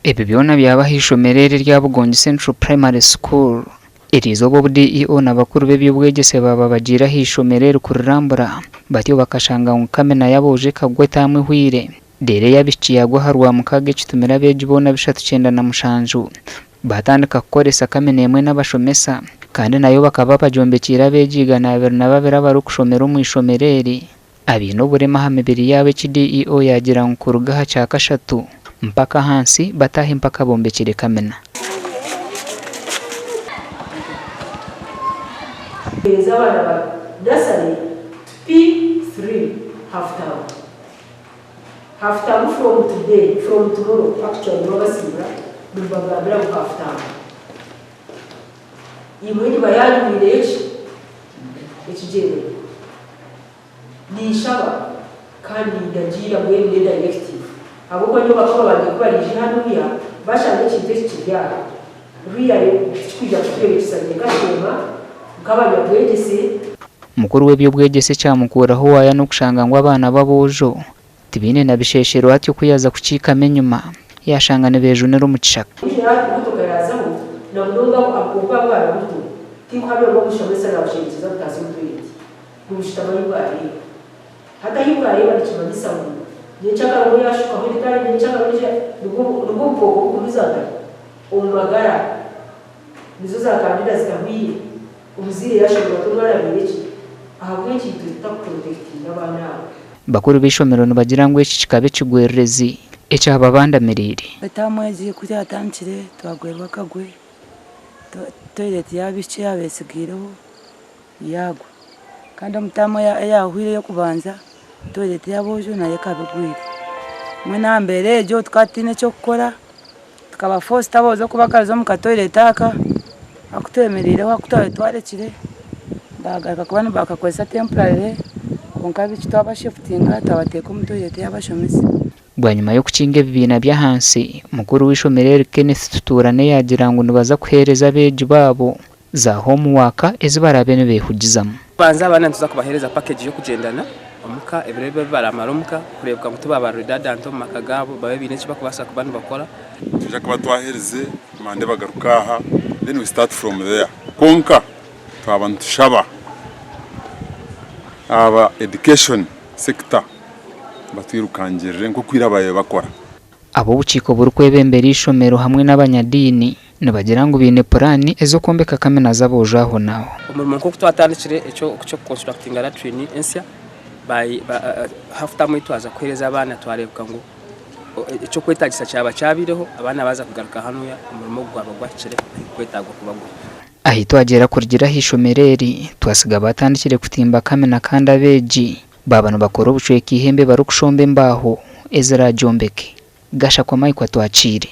Ebi byona byaba aha ishomero eri erya Bugongi Central Primary School. Eriizooba obu DEO na bakuru b'eby'obwegyese baaba bagiire aha ishomero eri kurirambura, batyo bakashanga ngu kamina y'aboojo ekagwa etaamu ehweire, reero ey'abaishiki yaagwa aha Rwamukaaga ekitumire abeegi boona 397 baatandika kukoresa kamina emwe n'abashomesa kandi nayo bakaba bagyombekyeire abeegi 202 abarikushomera omu ishomero eri. Abaine oburema aha mibiri yaabo eki DEO yaagira ngu kuruga aha kyakashatu mpaka ahansi bataahe mpaka bombekire kamina. Heereza abaana ba nursery to P3 half term. Half term from today, from tomorrow actually wabasiibura nimubagambira ngu half term. Imwe enyima yaanyu mwineyo ki? Ekigyendererwa. Ninshaba kandi nindagiira mbwenu n'edirective ahabw'okuba nyowe bakama bangye ku bariije hanuya bashanga ekintu eki kiri aha really tikikwija kutureebekyesa nyowe nkasheema nk'abanyabwegyese. Mukuru w'eby'obwegyese ekyamukuraho waaya n'okushanga ngu abaana b'aboojo tibaine na bisheshero atyo ku yaaza kukiikama enyima yaashanga nibeejunira omu kishaka. Endiijo motoka yaazaho na munonga ahabw'okuba bwana buto tinkuhamya ngu omushomesa naabushendekyeza butaza omu toyireti. Nibushutama ahi bwareeba. Hati ahi bwareeba nikimanyisa ngu nyencakare obu yaashukaho eritari nyencakare obu nibwo nibwo obukooko bukumiza nkahi? Omu magara. Nizo za kandida zitahwire. Omuzaire yaashemererwa ati omwana abaire ki? Ahabw'enki itwe tutakuprotectinga abaana abo? Bakuru b'eishomero nibagira ngu eki kikaba ekigwererezi ekyababandamiriire. Etaamu egi ku yatandikire twagwerwa akagwe, toyireti y'abaishiki eyaaba etsigaireho yaagwa. Kandi omu taamu eyaahweire ey'okubanza, toyireti y'aboojo nayo ekaba egwire. Mbwenu aha mbeera egyo tukaba tutaine eky'okukora, tukaba forced aboojo kubagaruza omu katoyireti aka aku twemereireho aku twabaire twarekire, baagaruka kuba nibakakozesa temporarily kwonka abaishiki twabashifutinga twabateeka omu toyireti ey'abashomesa. Bwanyima y'okukinga ebibiina by'ahansi, mukuru w'eishomero eri Kenneth Tutuurane yaagira ngu nibaza kuheereza abeegi baabo za homuwaaka ezi baraabe nibeehugizamu. Kubanza abaana nituza kubaheereza package y'okugyendana omuka ebiro ebi baramara omuka kureebeka ngu tibaba redundant omu maka gaabo babe baine eki barikubaasa kuba nibakora. Nitwija kuba twaherize Monday bagaruke aha then we start from there kwonka twaba nitushaba aba education sector batwirukangirire nk'oku ira baabaire bakora. Ab'obukiiko oburikwebembera eishomero hamwe n'abanyadiini nibagira ngu baine puraani ez'okwombeka kamina z'aboojo ahonaaho. Omurimo nk'oku twatandikire eky'okukonsturakitinga latrine ensya, by half term ei twaza kuheereza abaana twareebeka ngu eky'okwetaagisa kyaba kyabaireho, abaana baaza kugaruka hanuya omurimo ogu gwaba gwahikire ahu gurikwetaagwa kuba guri. Ahi twagyera kurugira aha ishomero eri, twasiga baatandikire kutimba kamina kandi abeegi Baaba nibakora obucweka eihembe barikushomba embaaho eziraagyombeke. Gashakwa Mike Atwakiire.